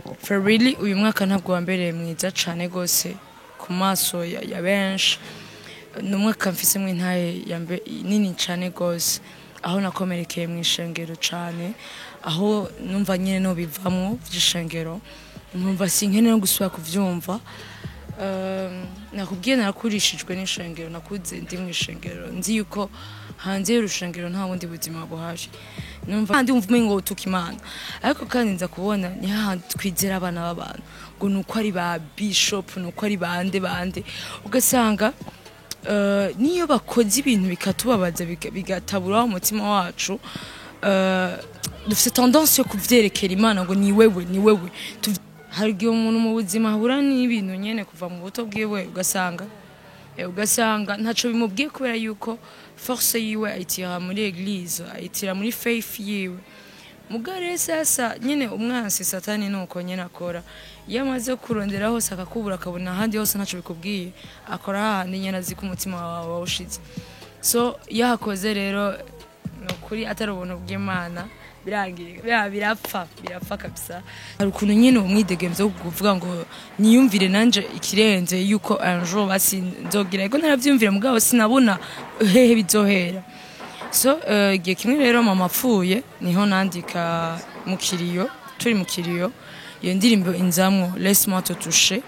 For really, uyu mwaka ntabwo wambereye mwiza cane gose ku maso ya benshi. Ni umwaka mfisemwo intahe nini cane gose, aho nakomerekeye mw'ishengero cane, aho numva nyene nobivamwo vy'ishengero, nkumva sinkene no gusubira kuvyumva. Nakubwiye, narakurishijwe n'ishengero, nakuze ndi mw'ishengero, nzi yuko hanze y'urushengero nta bundi buzima buhari. Numva kandi wumva umengo utuka Imana, ariko kandi nza kubona ni hahandi twizera abana b'abantu ngo nuko ari ba bishop, nuko ari bande bande, ugasanga niyo bakoze ibintu bikatubabaza, bigatabura umutima wacu, dufite tendance yo kuvyerekera Imana ngo ni wewe, ni wewe. Hari igihe umuntu mu buzima ahura n'ibintu nyene kuva mu buto bwiwe, ugasanga ntaco bimubwiye kubera yuko force yiwe ayitira muri église, ayitira muri faith yiwe. Mugare sasa nyene umwansi Satani nuko nyene akora, iyo amaze kurondera hose akakubura, akabona ahandi hose ntaco bikubwiye, akora hahandi nyene azi ko umutima wawe wawushize. So iyo ahakoze rero, ni ukuri atari ubuntu bw'Imana, birangiye, birapfa, birapfa kabisa. Hari ukuntu nyene umwidegemvyo wo kuvuga ngo niyumvire nanje ikirenze yuko un jour basi nzogira, ego naravyumvira, mugabo sinabona hehe bizohera. So igihe kimwe rero mama apfuye, niho nandika mu kiriyo, turi mu kiriyo, iyo ndirimbo inzamwo, "Laisse-moi te toucher".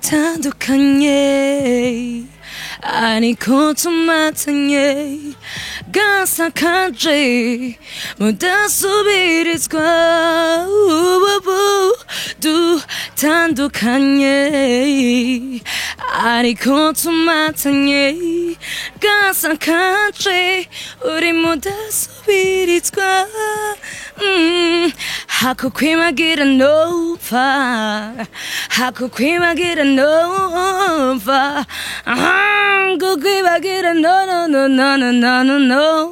Tandukanye ariko tumatanye, gasa kanje mudasubirizwa, ubu dutandukanye ariko tumatanye, gasa kanje uri mudasubirizwa. Hakukwibagira nopfa, hakukwibagira nopfa, kukwibagira no, no, no, no, no, no, no, no,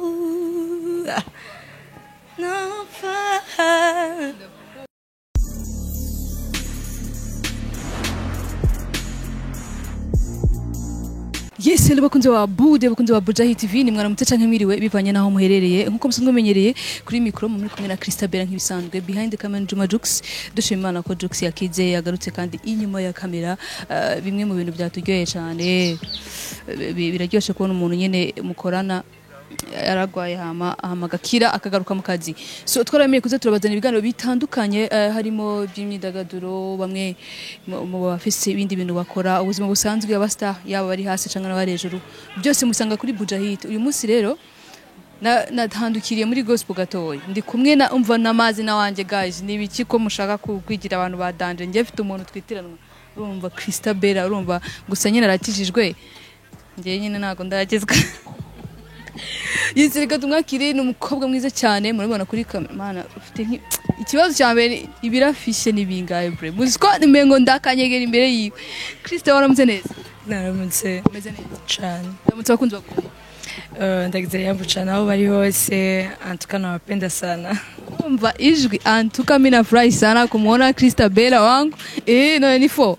nopfa. Yes, hello bakunzi wa Bude, bakunzi wa Bujahi TV, ni mwaramutse canke mwiriwe bivanye naho muherereye. Nkuko musanzwe mumenyereye, kuri micro muri kumwe na Christabella nk'ibisanzwe, behind the camera Juma Jux. Dushima Imana ko Jux yakize, yagarutse kandi inyuma ya kamera. Bimwe mu bintu byaturyoheye cyane, biraryoshe kubona umuntu nyene mukorana yaragwaye hama agakira, akagaruka mu kazi. So twaramenye kuza turabazana ibiganiro bitandukanye, harimo by'imyidagaduro, bamwe mu bafise ibindi bintu bakora, ubuzima busanzwe, aba star yaba bari hasi canke n'abari hejuru, byose musanga kuri Bujahit. Uyu munsi rero natandukiriye muri gospel gatoya, ndi kumwe na, umva, n'amazi na wanje. Guys, ni ibiki ko mushaka kwigira abantu ba danger? Njye mfite umuntu twitiranwa, urumva, Christabella, urumva gusa nyine arakijijwe, njye nyine ntabwo ndagezwa. Reka tumwakire. Ni umukobwa mwiza cyane, murabibona kuri kamera. Mana, ufite ikibazo cya mbere, ibirafishe ni bingahe bre? Muzi ko nimengo ndakanyegera imbere yiwe. Christa, waramutse neza? Naramutse. Umeze neza? Cane. Ndamutse abakunzi bawe. Ndagize yambu cane aho bari hose, antuka nawapenda sana. Umva ijwi, antuka mimi nafurahi sana kumuona Christabella wangu. No ni fo.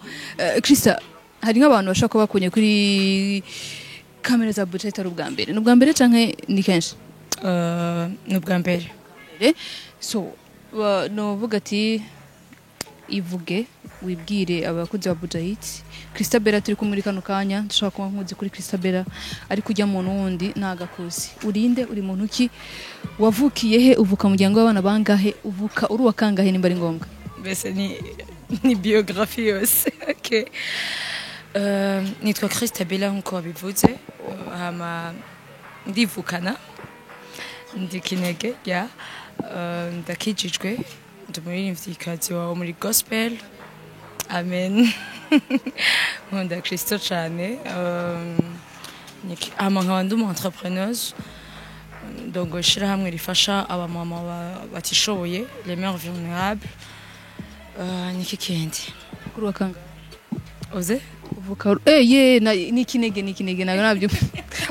Christa, hari nk'abantu bashaka kuba bakunye kuri kamera za Buja itari ubwa mbere. Ni ubwa mbere canke ni kenshi? Ni ubwa mbere. So novuga ati ivuge, wibwire abakunzi ba Bujahit. Christabella turi kumwe muri kano kanya, dushobora kuba nkuzi kuri Christabella, ariko ujya muntu wundi ntagakuzi. Urinde, uri muntu ki, wavukiye he, uvuka mu muryango w'abana bangahe, uvuka uri uwa kangahe nimba ari ngombwa? Mbese ni biographie yose? Okay. Nitwa Christabella nkuko wabivuze. Hama ndivukana, ndi kinege ya, ndakijijwe, ndi umuririmvyikazi wawe muri gospel, amen. Nkunda Kristo cane. Hama nkaba ndi umu entrepreneuse, ndongo ishirahamwe rifasha abamama batishoboye, les mères vulnérables. Niki kindi? Kuri uwa kangahe? Uze? Uvuka ye na ni kinege, ni kinege ntabwo nabyo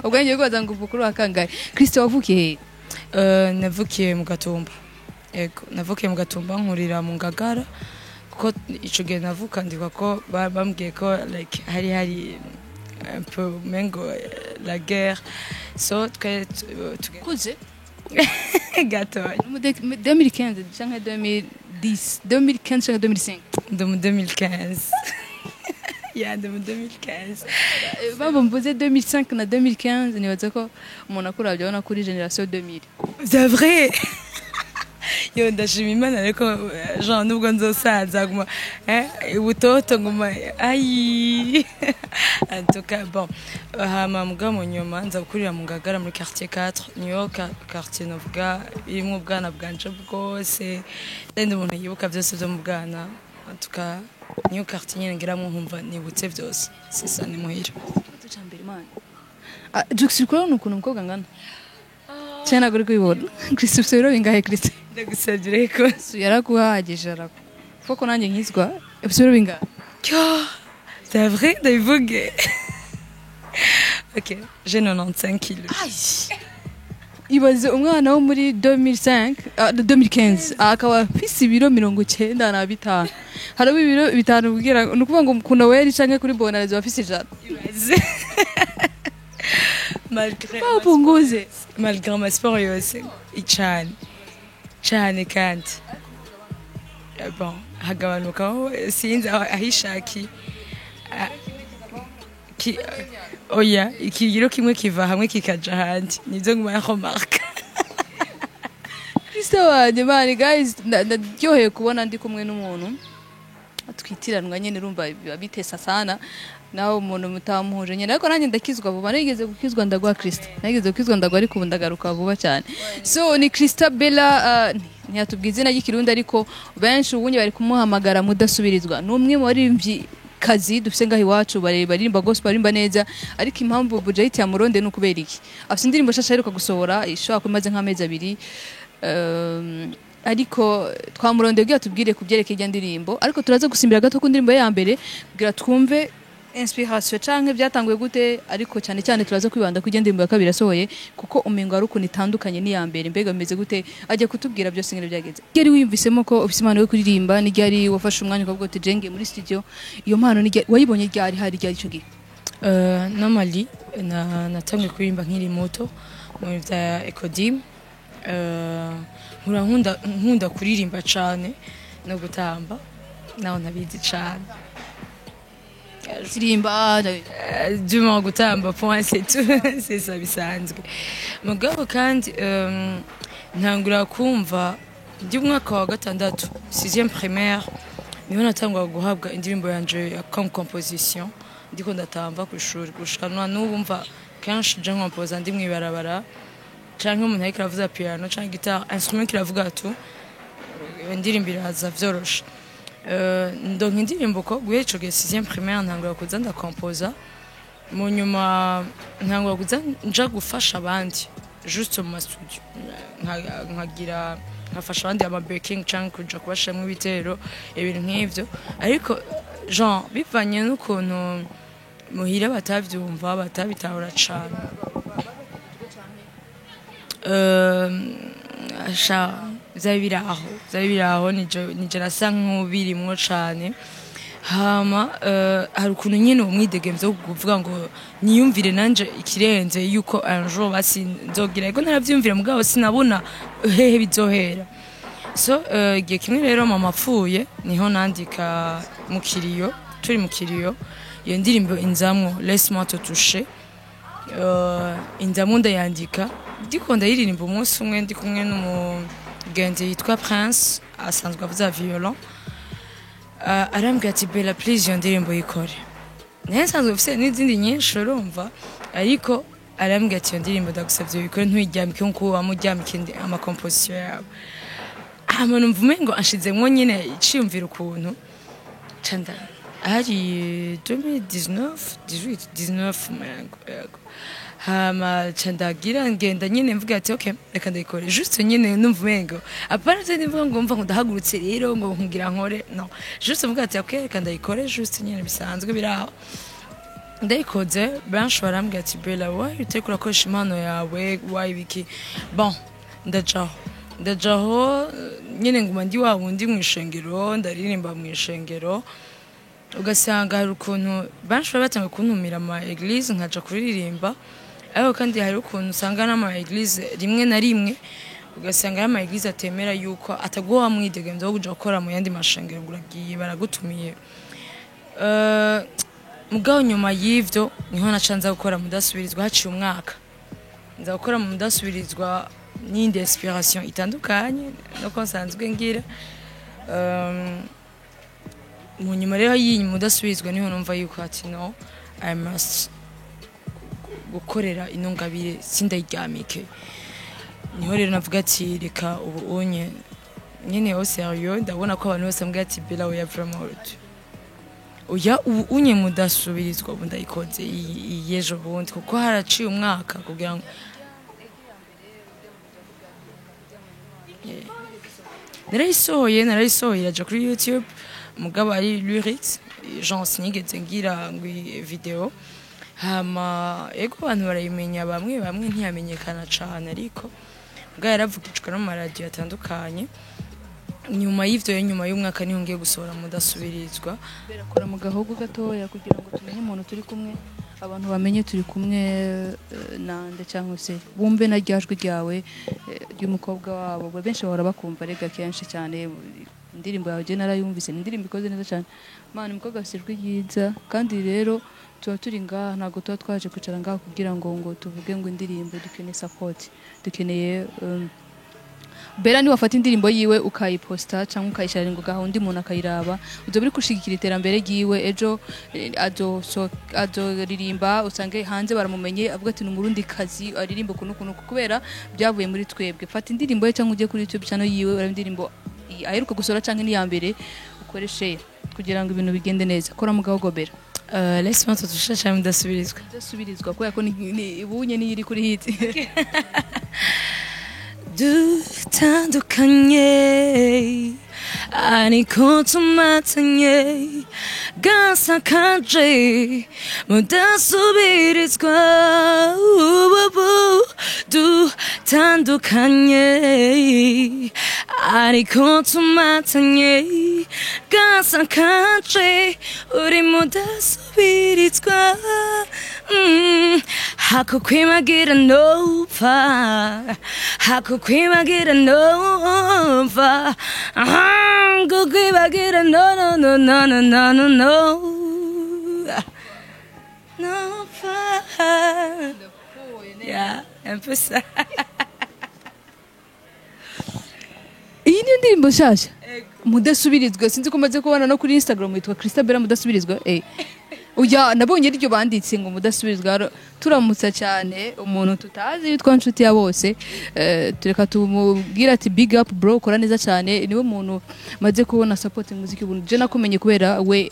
ubwo ngiye kubaza ngo uvuka uri uwa kangahe. Christa, wavukiye he? Navukiye mu Gatumba. Yego, navukiye mu Gatumba, nkurira mu Ngagara, kuko ico gihe navuka ndibuka ko bambwiye ko like hari un peu mengo la guerre, so twe kuze gatoya. Mu 2015 canke 2000? 2010, 2015 canke 2005? Ndi mu 2015, ya, ndi mu 2015. Babo mvuze 2005 na 2015, nibaza ko umuntu akuravye abona kuri génération 2000. C'est vrai, yo, ndashima Imana ariko genre nubwo nzosaza guma ubutoto nguma ayi. En tout cas, bon, hama mugabo mu nyuma nza gukurira mu Ngagara muri quartier 4, niyo quartier novuga irimwo ubwana bwanje bwose. Ndi umuntu yibuka byose byo mu bwana. En tout cas, niyo quartier nyene ngiramwo nkumva nibutse byose. C'est ça, ni muhira. Ikibazo ca mbere, man. Ah, Jux, uri kurabona ukuntu umukobwa angana cyane? Ntabwo uri kubibona. Chris, ufite ibiro bingahe, Chris? Ndagusabye reko. Yaraguhagije arako koko nanjye nkizwa. Ufite ibiro bingahe? Yo, c'est vrai, ndabivuge? Ok, j'ai 95 kilos. Ibaze umwana wo muri 2005, 2015 akaba afise ibiro 95. Harimo ibiro 5 kugira, ni ukuvuga ngo ku Noel canke kuri Bonane ziba afise 100. Ibaze. Malgré Bapunguze. Malgré ma sport yose cyane cyane kandi bon, hagabanukaho sinzi ahishakiye. Ah, oya, ikigiro kimwe kiva hamwe kikaja ahandi, nivyo nguma remarque. Kristo wanje, man, guys, ndaryoheye kubona ndi kumwe n'umuntu twitiranwa nyene. Urumva biba bitesa sana nawe umuntu mutamuhuje nyene, ariko nanjye ndakizwa vuba. Nigeze gukizwa ndagwa, Kristo, nigeze gukizwa ndagwa, ariko ubu ndagaruka vuba cyane. So ni Krista Bella, ntiyatubwiye izina ry'ikirundi, ariko benshi ubunye bari kumuhamagara mudasubirizwa. Ni umwe mu baririmbyi kazi dufise ngaho iwacu baririmba gospel, baririmba neza. Ariko impamvu Buja Hit yamuronde ni ukubera iki? Afise indirimbo nshasha aheruka gusohora, ishobora kuba imaze nk'amezi 2. Ariko twamurondeye kugira tubwire ku byerekeye irya ndirimbo, ariko turaza gusimbira gato ku ndirimbo ye ya mbere kugira twumve inspiration canke byatanguye gute. Ariko cyane cyane turaza kwibanda ku ndirimbo ya kabiri yasohoye, kuko umengo ari ukuntu itandukanye n'iya mbere. Mbega bimeze gute? Ajya kutubwira byose ngene byagenze. Ryari wiyumvisemo ko ufise impano yo kuririmba? Ni ryari wafashe umwanya ukavuga uti jenge muri studio? Iyo mpano ni ryari wayibonye? Ryari hari ryari ico gihe? Normally natangiye kuririmba nkiri muto mu bintu vya Ecodim. Nkura nkunda kuririmba cane no gutamba, naho ntabizi cane. Kuririmba? Du moins gutamba, point, c'est tout, c'est ça bisanzwe. Mugabo kandi ntangura kumva ndi mu mwaka wa gatandatu, sixième primaire, niho natangura guhabwa indirimbo yanje ya comme composition ndiko ndatamba ku ishuri. Gushika na n'ubu mva kenshi je nkompoza ndi mw'ibarabara, canke umuntu ariko aravuza piano canke guitare, instrument kiravuga tu, indirimbo iraza vyoroshe. Ndonka indirimbo ko guhera ico gihe, sixième primaire, ntangura kuza ndakompoza. Mu nyuma ntangura kuza nja gufasha abandi juste mu mastudio, nkagira nkafasha abandi ama backing canke kuja kubashiramwo ibitero, ibintu nk'ivyo. Ariko genre bivanye n'ukuntu muhira batavyumva, batabitahura cane. Sha vyari biraho nije nasa nk'ubirimwo cane. Hama hari ukuntu nyene umwidegemvyo wo kuvuga ngo niyumvire nanje ikirenze yuko un jour basi nzogira, ariko naravyiyumvira mugabo sinabona hehe bizohera. So igihe kimwe rero mama apfuye, niho nandika mu kiriyo, turi mu kiriyo, iyo ndirimbo inzamwo, Laisse-moi te toucher. Inzamwo ndayandika ndiko ndayiririmba umunsi umwe ndi kumwe n'umugenzi yitwa Prince, asanzwe avuza violon. Arambwira ati: "Bella, please, iyo ndirimbo yikore." Naye nsanzwe mfise n'izindi nyinshi, urumva, ariko arambwira ati: "Iyo ndirimbo ndagusavye uyikore, ntuyiryamike nkuko wamuryamika amacomposition yawe." Hama numva umengo anshizemwo nyene iciyumvira ukuntu canda hari 2019, 18, 19 umengo, yego. Hama ca ndagira ngenda nyene mvuga ati: "Okay, reka ndayikore." Juste nyene numva umengo apana vyo ndivuga ngo mva ngo ndahagurutse rero ngo nkugira nkore, no, juste mvuga ati: "Okay, reka ndayikore." Juste nyene bisanzwe biraho ndayikoze. Benshi barambwira ati: "Bella, why utariko urakoresha impano yawe? Why biki?" Bon, ndajaho nyene nguma ndi wa wundi mw'ishengero, ndaririmba mw'ishengero. Ugasanga hari ukuntu benshi baba batanguye kuntumira ama église nkaja kuririmba, ariko kandi hari ukuntu usanga n'ama église rimwe na rimwe Ugasanga ari ama église atemera yuko ataguha mwidegemvyo wo kuja gukora mu yandi mashengero ngo uragiye baragutumiye. Mugabo nyuma y'ivyo niho naca nza gukora Mudasubirizwa. Haciye umwaka nza gukora mu Mudasubirizwa n'indi inspiration itandukanye nuko nsanzwe ngira. Mu nyuma rero y'iyi Mudasubirizwa niho numva yuko ati no, I must gukorera ino ngabire, sindayiryamike. Niho rero navuga ati reka ubu unye nyene au sérieux. Ndabona ko abantu bose bambwira ati Bella, oya, vraiment, oya, ubu unye Mudasubirizwa ubu ndayikoze iyi ejo bundi, kuko haraciye umwaka kugira ngo. Yeah. Narayisohoye iraja kuri YouTube, mugabo ari lyrics, genre sinigeze ngira ngo iyi video. Hama ego abantu barayimenya bamwe bamwe, ntiyamenyekana cane, ariko mbwa yaravugijwe no mu maradiyo atandukanye. Nyuma y'ivyo rero, nyuma y'umwaka, niho ngiye gusohora Mudasubirizwa. Kora mu gahogo gatoya kugira ngo tumenye umuntu turi kumwe, abantu bamenye turi kumwe nande, cyangwa se bumve na rya jwi ryawe ry'umukobwa wabo. Benshi bahora bakumva rega kenshi cyane. Indirimbo yawe je narayumvise, ni indirimbo ikoze neza cyane. Mana, umukobwa afite ijwi ryiza. Kandi rero tuba turi ngaha, ntabwo tuba twaje kwicara ngaha kugira ngo tuvuge ngo indirimbo. Dukeneye support, dukeneye Bella. Niwafata indirimbo yiwe ukayiposta cyangwa ukayishara ngo gaha undi muntu akayiraba, uzoba uri gushigikira iterambere ryiwe. Ejo azoririmba usange hanze baramumenye, avuga ati ni umurundi kazi aririmba ukuntu ukuntu, kubera byavuye muri twebwe. Fata indirimbo ye cyangwa ujye kuri YouTube channel yiwe urebe indirimbo aheruka gusohora cyangwa n'iya mbere, ukore share kugira ngo ibintu bigende neza. Kora mu gahogo, Bella. Laisse-moi tutusha cyane Mudasubirizwa. Udasubirizwa, kubera ko ubunye niyo iri kuri hit. Dutandukanye ariko tumatanye, gasa kanje mudasubirizwa. Ubu dutandukanye ariko tumatanye, gasa kanje uri mudasubirizwa. Hakukwibagira nopfa, hakukwibagira nopfa, kukwibagira no, no, no, no, no, no, no, no, nopfa. Yeah, un peu ça. Iyi ni indirimbo nshasha Mudasubirizwa. Sinzi ko umaze kubona no kuri Instagram witwa Christabella Mudasubirizwa. Uya nabonye iryo banditse ngo Mudasubirizwa. Turamutsa cyane umuntu tutazi witwa Nshuti ya Bose. Tureka tumubwira ati big up bro, ukora neza cyane. Niwe muntu maze kubona support muziki ubu. Je nakumenye kubera we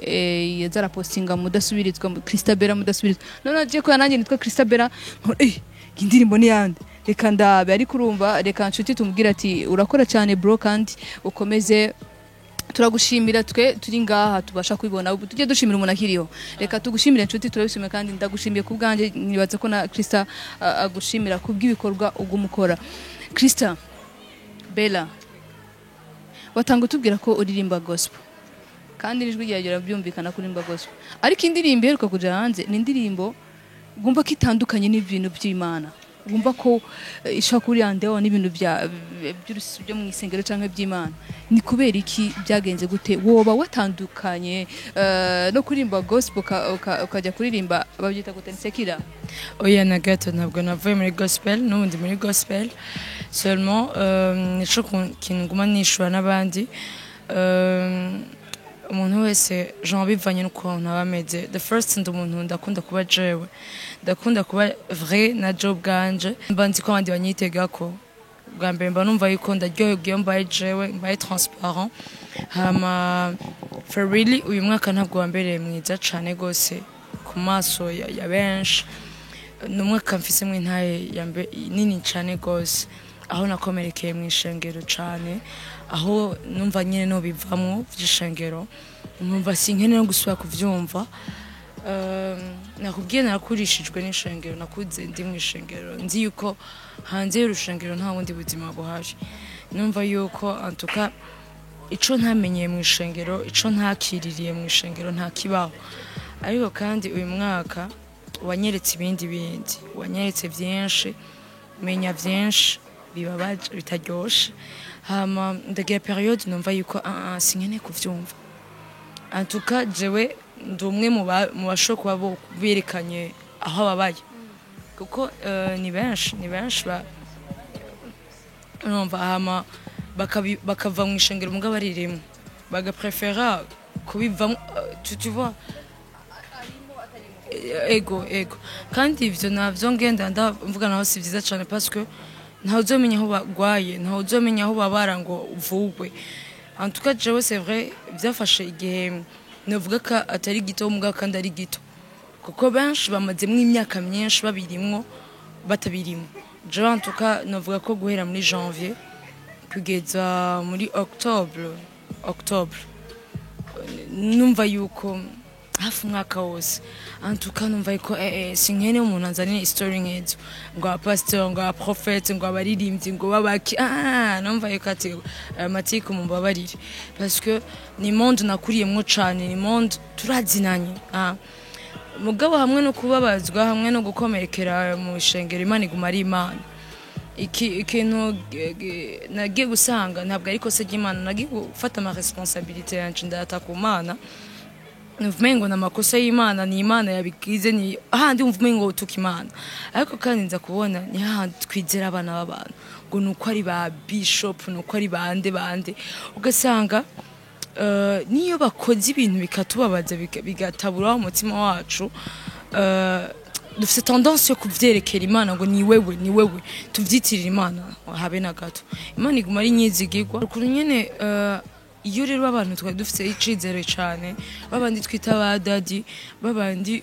yaza arapostinga Mudasubirizwa, Christabella Mudasubirizwa. None aje ko nanjye nitwa Christabella, iyi ndirimbo ni yande, reka ndabe. Ariko urumva, reka Nshuti tumubwira ati urakora cyane bro, kandi ukomeze. Turagushimira twe turi ngaha tubasha kubibona. Ubu tujye dushimira umuntu akiriho. Reka tugushimire Nshuti, turabishimiye kandi ndagushimiye ku bwanjye. Nibaza ko na Krista agushimira ku bw'ibikorwa ugumukora. Krista Bella, watanga utubwira ko uririmba gospel, kandi n'ijwi ryawe byumvikana kuririmba gospel, ariko indirimbo iheruka kuja hanze ni indirimbo wumva ko itandukanye n'ibintu by'Imana, wumva ko ishobora kuba iri andeho n'ibintu byo mu isengero cyangwa by'Imana. Ni kubera iki? Byagenze gute? Woba watandukanye no kuririmba gospel ukajya kuririmba, babyita gute, ni secular? Oya, na gato, ntabwo navuye muri gospel, n'ubundi muri gospel. Seulement nico kintu nguma nishura n'abandi. Umuntu wese, genre bivanye n'ukuntu aba ameze. The first, ndi umuntu ndakunda kuba jewe, ndakunda kuba vrai na je ubwanje. Mba nzi ko abandi banyitegako. Bwa mbere mba numva yuko ndaryoherwa iyo mbaye jewe, mbaye transparent. Hama for really, uyu mwaka ntabwo wambereye mwiza cane gose ku maso ya benshi. Ni umwaka mfisemwo intahe nini cane gose, aho nakomerekeye mu ishengero cane, aho numva nyene no bivamwo vy'ishengero, numva sinkeneye no gusubira kuvyumva. Nakubwiye, narakurishijwe n'ishengero, nakuze ndi mu ishengero, nzi yuko hanze y'urushengero nta bundi buzima buhari. Numva yuko antuka ico ntamenyeye mu ishengero, ico ntakiririye mu ishengero, nta kibaho. Ariko kandi uyu mwaka wanyeretse ibindi bindi, wanyeretse vyinshi, menya vyinshi. Bibabaje, bitaryoshe. Hama ndagira période numva yuko ah, ah, sinkeneye kuvyumva. En tout cas, jewe ndi umwe mu bashobora kuba berekanye aho babaye, kuko ni benshi urumva, hama bakava mu ishengero mugabo ari bagaprefera kubivamo, tu vois. Ego, kandi ivyo navyo ngenda ndavuga naho si vyiza cane, parce que ntawe uzomenya aho bagwaye, ntawe uzomenya aho babara ngo uvugwe. En tout cas, jewe, c'est vrai, vyafashe igihe novuga ko atari gito, mugabo kandi ari gito, kuko benshi bamazemwo imyaka myinshi babirimwo batabirimwo. Jewe, en tout cas, novuga ko guhera muri janvier kugeza muri octobre, numva yuko hafi umwaka wose, en tout cas, numva yuko sinkene umuntu anzanira story nk'izo, ngo abapasitori, ngo abaprofete, ngo abaririmbyi, ngo babaki. Ah, numva yuko ati aya matiku mumbabarire, parce que ni monde nakuriyemwo cane, ni monde turazinanye. Ah, mugabo hamwe no kubabazwa, hamwe no gukomerekera mu ishengero, Imana iguma ari Imana. Iki ikintu nagiye gusanga ntabwo ari ikosa ry'Imana. Nagiye gufata ama responsabilité yanje, ndayata ku Mana. Numva umengo ni amakosa y'Imana, ni Imana yabigize, ni ahandi wumva umengo utuka Imana. Ariko kandi nza kubona ni hahandi twizera abana b'abantu, ngo ni uko ari ba bishop, ni uko ari bande bande, ugasanga niyo bakoze ibintu bikatubabaza, bigataburaho umutima wacu, dufite tendance yo kuvyerekera Imana, ngo ni wewe, ni wewe, tuvyitirira Imana. Habe na gato, Imana iguma ari nyizigirwa. Ukuntu nyene iyo rero abantu twari dufite icizere cane, babandi twita ba daddy, babandi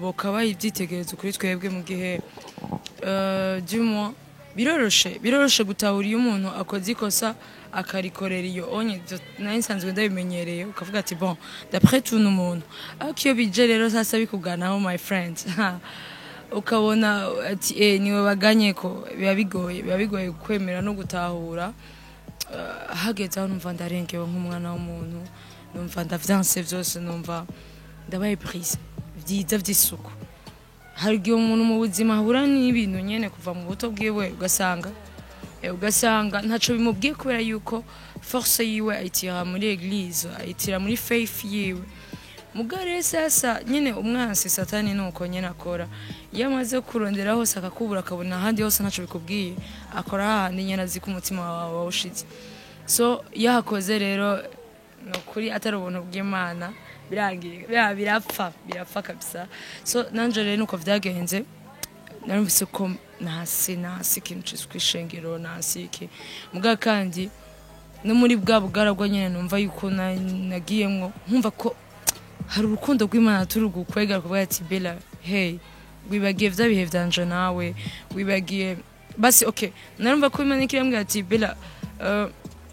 bokabaye ivyitegererezo kuri twebwe, mu gihe du moins biroroshe gutahura iyo umuntu akoze ikosa akarikorera iyo onye. Ivyo nari nsanzwe ndabimenyereye, ukavuga ati: "Bon, d'après tout ni umuntu." Ariko iyo bije rero sasa bikuganaho, my friend, ukabona ati niwe baganye ko, biba bigoye kwemera no gutahura. Hageze aho numva ndarengewe nk'umwana w'umuntu, numva ndavyanse vyose, numva ndabaye brisé vyiza vy'isuku. Hari igihe umuntu mu buzima ahura n'ibintu nyene kuva mu buto bwiwe, ugasanga ntaco bimubwiye, kubera yuko force yiwe ayitira muri église, ayitira muri faith yiwe. Mugabo rero sasa nyene umwansi Satani nuko nyene akora: iyo amaze kurondera hose akakubura, akabona ahandi hose ntaco bikubwiye, akora hahandi nyene azi ko umutima wawe wawushize. So iyo ahakoze rero, ni ukuri atari ubuntu bw'Imana, birangiye, birapfa kabisa. So nanje rero nuko vyagenze. Narumvise ko nasi ikintu ciswe ishengero, nasi iki. Mugabo kandi no muri bwa bugaragwa nyene numva yuko nagiyemwo, nkumva ko hari urukundo rw'Imana turi gukwega, kuvuga ati: "Bella, hey, wibagiye vya bihe vyanje nawe, wibagiye basi." Okay, narumva ko Imana ikirambwira ati: "Bella,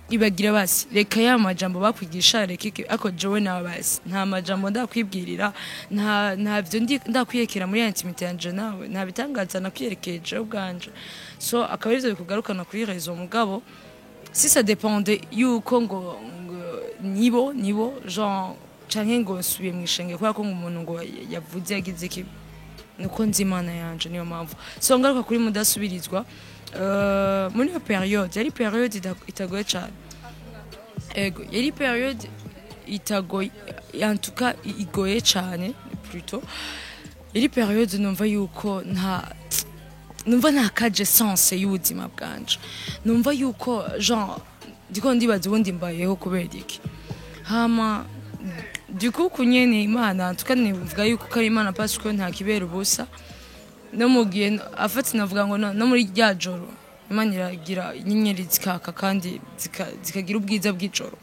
ibagira basi, reka ya majambo bakwigisha, reka iki." Ariko jewe nawe basi nta majambo ndakwibwirira, ntavyo ndakwiyekera muri intimité yanje nawe, nta bitangaza nakwiyerekeye jewe ubwanje. So akaba arivyo bikugarukana kuri raison. Mugabo si ça dépendait yuko ngo nibo genre canke ngo nsubiye mu ishengero kubera ko ngo umuntu ngo yavuze yagize iki, nuko nzi Imana yanje, niyo mpamvu. So ngaruka kuri mudasubirizwa, muri iyo période yari période itagoye cane. Ego, yari période itagoye, en tout cas igoye cane plutôt. Yari période numva yuko nta numva ntakaje sens y'ubuzima bwanje, numva yuko genre ndiko ndibaza ubundi mbayeho kubera iki. Hama du coup kunyene Imana, en tout cas nivuga yuko ko ari Imana, parce que nta kibera ubusa. No mu gihe afati navuga ngo no muri rya joro Imana iragira inyenyeri zikaka kandi zikagira ubwiza bw'ijoro.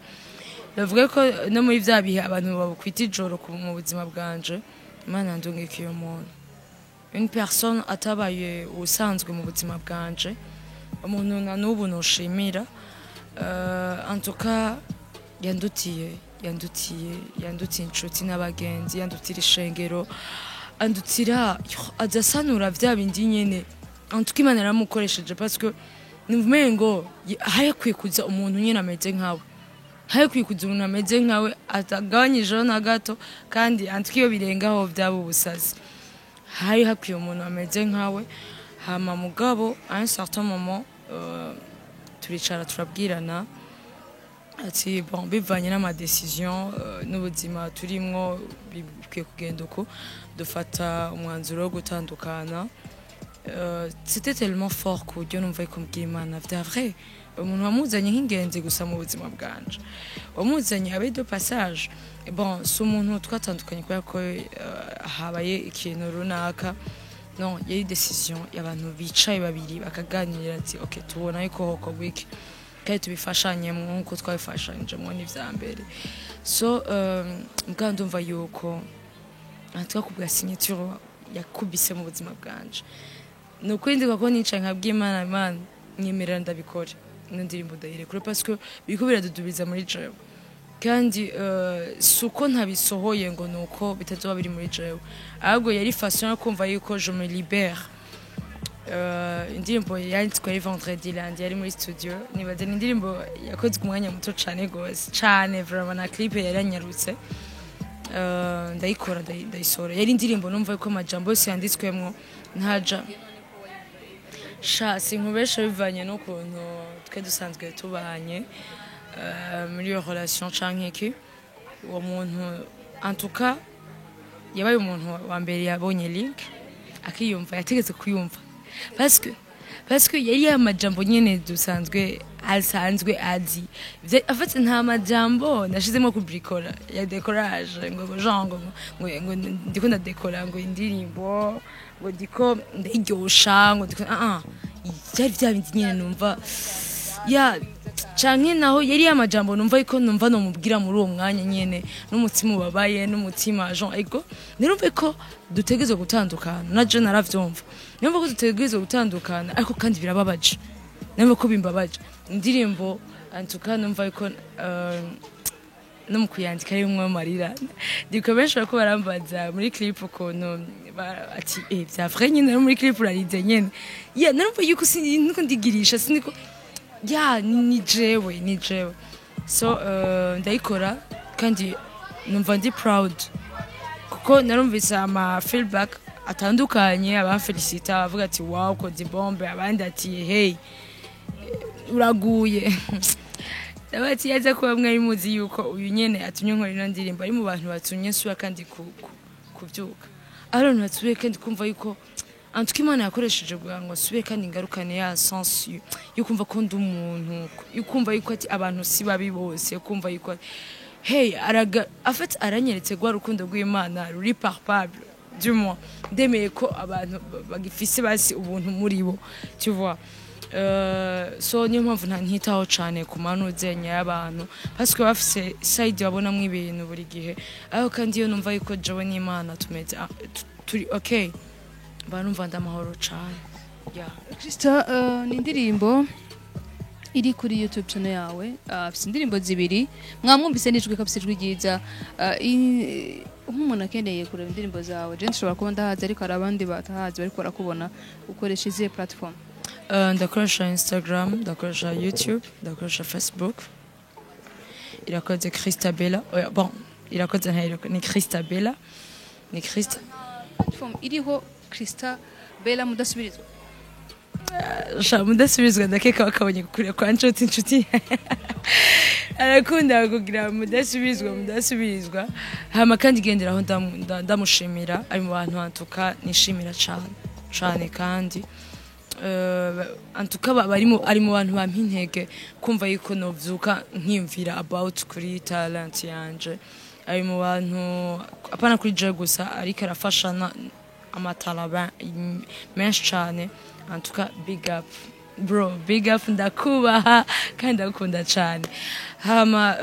Ndavuga ko no muri vya bihe abantu bakwita ijoro mu buzima bwanje, Imana yandungikiye umuntu, une personne atabaye ubusanzwe mu buzima bwanje, umuntu na n'ubu noshimira. En tout cas, yandutiye inshuti n'abagenzi, yandutira ishengero, andutira aza asanura vya bindi nyene. En tout cas, Imana yaramukoresheje, parce que numva ngo hayakwiye kuza umuntu nyene ameze nkawe, hayakwiye kuza umuntu ameze nkawe atagabanyijeho na gato. Kandi en tout cas, iyo birengaho byaba ubusazi. Hari hakwiye umuntu ameze nkawe. Hama mugabo à un certain moment Turicara turabwirana ati bon, bivanye n'ama décision n'ubuzima turimwo, bikwiye kugenda uko. Dufata umwanzuro wo gutandukana. C'était tellement fort ku buryo numva yuko mbwira Imana vya vrai, umuntu wamuzanye nk'ingenzi gusa mu buzima bwanje, wamuzanye abe de passage. Bon, si umuntu twatandukanye kubera ko habaye ikintu runaka, non, yari décision y'abantu bicaye babiri bakaganira ati ok, tubona yuko hokorwa iki kandi tubifashanyemo nk'uko twabifashanyijemo n'ivya mbere. So mbwa ndumva yuko twakubwa signature yakubise mu buzima bwanje. Ni ukuri ndiko ko nicaye nkabwira Imana: Imana, nyemerera ndabikore, ino ndirimbo ndayirekure, parce que biriko biradudubiza muri jewe. Kandi si uko ntabisohoye ngo ni uko bitazoba biri muri jewe, ahubwo yari façon yo kumva yuko je me libère. Indirimbo yanditswe ari vendredi, lundi yari muri studio. Nibaza ni indirimbo yakozwe umwanya muto cane gose cane, vraiment na clip yaranyarutse. Ndayikora, ndayisohora. Yari indirimbo numva yuko amajambo yose yanditswemwo ntaja sha sinkubesha, bivanye n'ukuntu twe dusanzwe tubanye muri iyo relation canke iki. Uwo muntu en tout cas yabaye umuntu wa mbere yabonye link akiyumva, yategetse kuyumva, parce que yari amajambo nyene dusanzwe asanzwe azi. En fait nta majambo nashizemo kubrikora ya décorage ngo genre ngo ndiko ndadekora ngo indirimbo, ngo ndiko ndayiryosha, ngo ndiko byari bya bindi nyene numva ya canke naho yari amajambo numva yuko numva nomubwira muri uwo mwanya nyene, n'umutima ubabaye, n'umutima genre ego nirumva ko dutegerezwa gutandukana. Na je naravyumva, numva ko dutegerezwa gutandukana, ariko kandi birababaje, numva ko bimbabaje. Indirimbo en tout cas numva yuko no mu kuyandika ari umwe amarira. Ndiko benshi bariko barambaza muri clip ukuntu ati eh vya vrai nyine no muri clip urarize nyene. Ya, narumva yuko siniko ndigirisha, siniko ya ni jewe, ni jewe. So ndayikora kandi numva ndi proud, kuko narumvise ama feedback atandukanye, abamfelicita bavuga ati wow, koze bombe, abandi ati hey, uraguye. Ndabati yaza kuba mwari muzi yuko uyu nyene atumye nkora ino ndirimbo, ari mu bantu batumye nsubira kandi kuvyuka, ari abantu batuye kandi kumva yuko en tout cas Imana yakoresheje kugira ngo nsubire kandi ngarukane ya sens yo kumva ko ndi umuntu, yo kumva yuko ati abantu si babi bose, yo kumva yuko hey araga en fait aranyeretse rwa rukundo rw'Imana ruri palpable, du moins ndemeye ko abantu bagifise basi ubuntu muri bo, tu vois. So niyo mpamvu ntitaho cane ku manuzenya y'abantu, parce que bafise side babonamwo ibintu buri gihe. Ariko kandi iyo numva yuko jewe n'Imana tumeze turi okay, mba numva ndamahoro cane, yeah. Krista, ni indirimbo iri kuri YouTube channel yawe. Afise indirimbo zibiri, mwamwumvise n'ijwi kabisa, ijwi ryiza. Nk'umuntu akeneye kureba indirimbo zawe, je nshobora kuba ndahazi ariko hari abandi batahazi bariko barakubona, ukoresha izihe platform? Ndakoresha Instagram, ndakoresha YouTube, ndakoresha Facebook. Irakoze Christabella. Oya, bon, irakoze nta ni Christabella, ni Christ Platform iriho Krista Bella mudasubirizwa. Sha mudasubizwa, ndakeka bakabonye kure kwa nshuti. Inshuti arakunda kugira mudasubizwa, mudasubirizwa. Hama kandi genderaho ndamushimira, ari mu bantu antuka nishimira cane cane, kandi antuka ari mu bantu bampa intege kumva yuko novyuka nkiyumvira about kuri talent yanje. Ari mu bantu apana kuri je gusa, ariko arafasha amatalaba menshi cane. En tout cas big up bro, big up, ndakubaha kandi ndagukunda cane. Hama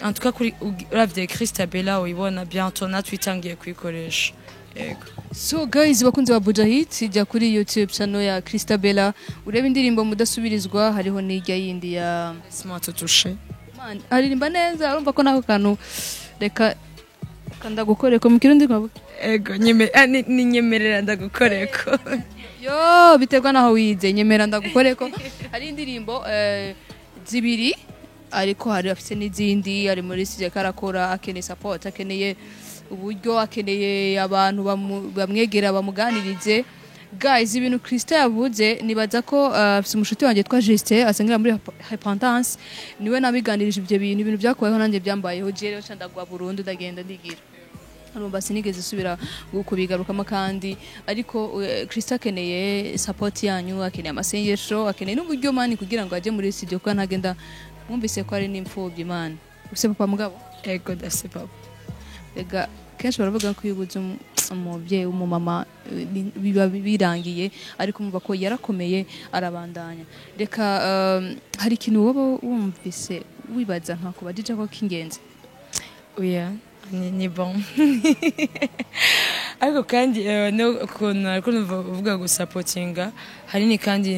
en tout cas kuri uravye Christabella uyibona bientôt, natwe itangiye kuyikoresha, yego. So guys, bakunzi ba Bujahit, jya kuri YouTube channel ya Krista Bella urebe indirimbo mudasubirizwa, hariho n'ijya yindi ya Laisse-moi te toucher. Man, aririmba neza, urumva ko nako kantu reka kandagukoreko mu Kirundi nkavuga. Ego ni nyemerera ndagukoreko. Yo, biterwa naho wize, nyemera ndagukoreko. Hari indirimbo zibiri, ariko hari afite n'izindi ari muri studio karakora, akeneye support, akeneye uburyo, akeneye abantu bamwegera bamuganirize. Guys, ibintu Krista yavuze, nibaza ko afise umushuti wanjye twa Justin asengera muri Repentance, niwe nabiganirije ibyo bintu. Ibintu byakubayeho nanjye byambayeho. Je rero ndagwa burundu, ndagenda ndigira, urumva sinigeze subira kubigarukamo. Kandi ariko Krista akeneye support yanyu, akeneye amasengesho, akeneye n'uburyo, man, kugira ngo ajye muri studio, kuko ntagenda. Mwumvise ko ari n'imfubyi, man. Ufise papa mugabo? Ego, ndafise papa. Ega kenshi baravuga ko iyo ubuze umubyeyi w'umumama biba birangiye, ariko umva ko yarakomeye, arabandanya. Reka hari ikintu woba wumvise wibaza ntakubajije ko k'ingenzi? Oya, ni bon. Ariko kandi no ukuntu ariko numva uvuga gusapotinga hanini, kandi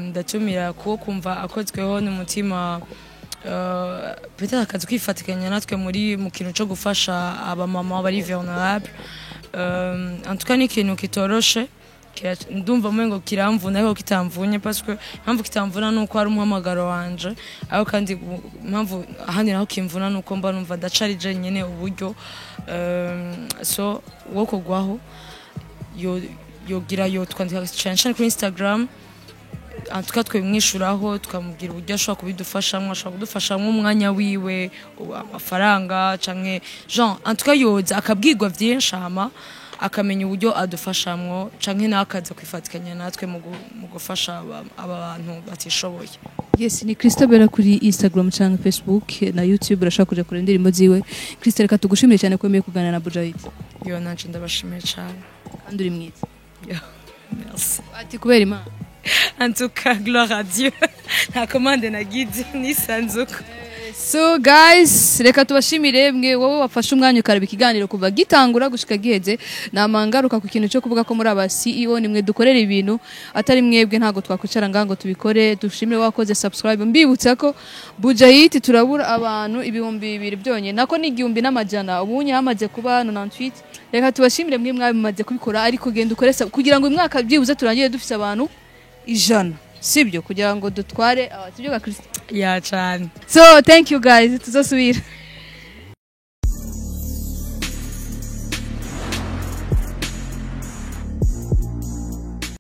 ndatumira kuwo kumva akozweho n'umutima, peut-être akaza kwifatikanya natwe muri mu kintu cyo gufasha abamama bari vulnerable. En tout cas ni ikintu kitoroshe. Ndumva umengo kiramvuna, ariko kitamvunye, parce que impamvu kitamvuna nuko ari umuhamagaro wanje. Ariko kandi impamvu ahandi naho kimvuna nuko mba numva ndacari jenyene uburyo. So wo kugwaho yogira yo twandika cyane cyane kuri Instagram. En tout cas twimwishuraho, tukamubwira uburyo ashobora kubidufashamwo, ashobora kudufashamwo umwanya wiwe, amafaranga canke genre. En tout cas yoza akabwirwa vyinshi, hama akamenya uburyo adufashamwo, canke nawe akaza kwifatikanya natwe mu gufasha aba bantu batishoboye. Yes, ni Christabella kuri Instagram cyangwa Facebook na YouTube, urashobora kuja kureba indirimbo ziwe. Christa, reka tugushimire cyane ko wemeye kuganira na Bujahid. Yo, nanje ndabashimiye cane. Kandi uri mwiza. Yo, merci. Ati kubera Imana. En tout cas, gloire à Dieu, nta commande nagize, nisanzuko. So guys, reka tubashimire mwe wowe wafashe umwanya ukareba ikiganiro kuva gitangura gushika giheze. Namangaruka ku kintu cyo kuvuga ko muri aba CEO, nimwe dukorera ibintu, atari mwebwe ntago twakwicara ngaho ngo tubikore. Dushimire wakoze subscribe. Mbibutsa ko Bujahit turabura abantu 2000 byonyine, nako ni 1100, ubunye hamaze kuba 98. Reka tubashimire mwe mwabimaze kubikora, ariko genda ukore kugira ngo uyu mwaka byibuze turangire dufise abantu 100, sibyo? Kugira ngo dutware, sibyo ga Christ? Ya, cane. So thank you guys, tuzosubira.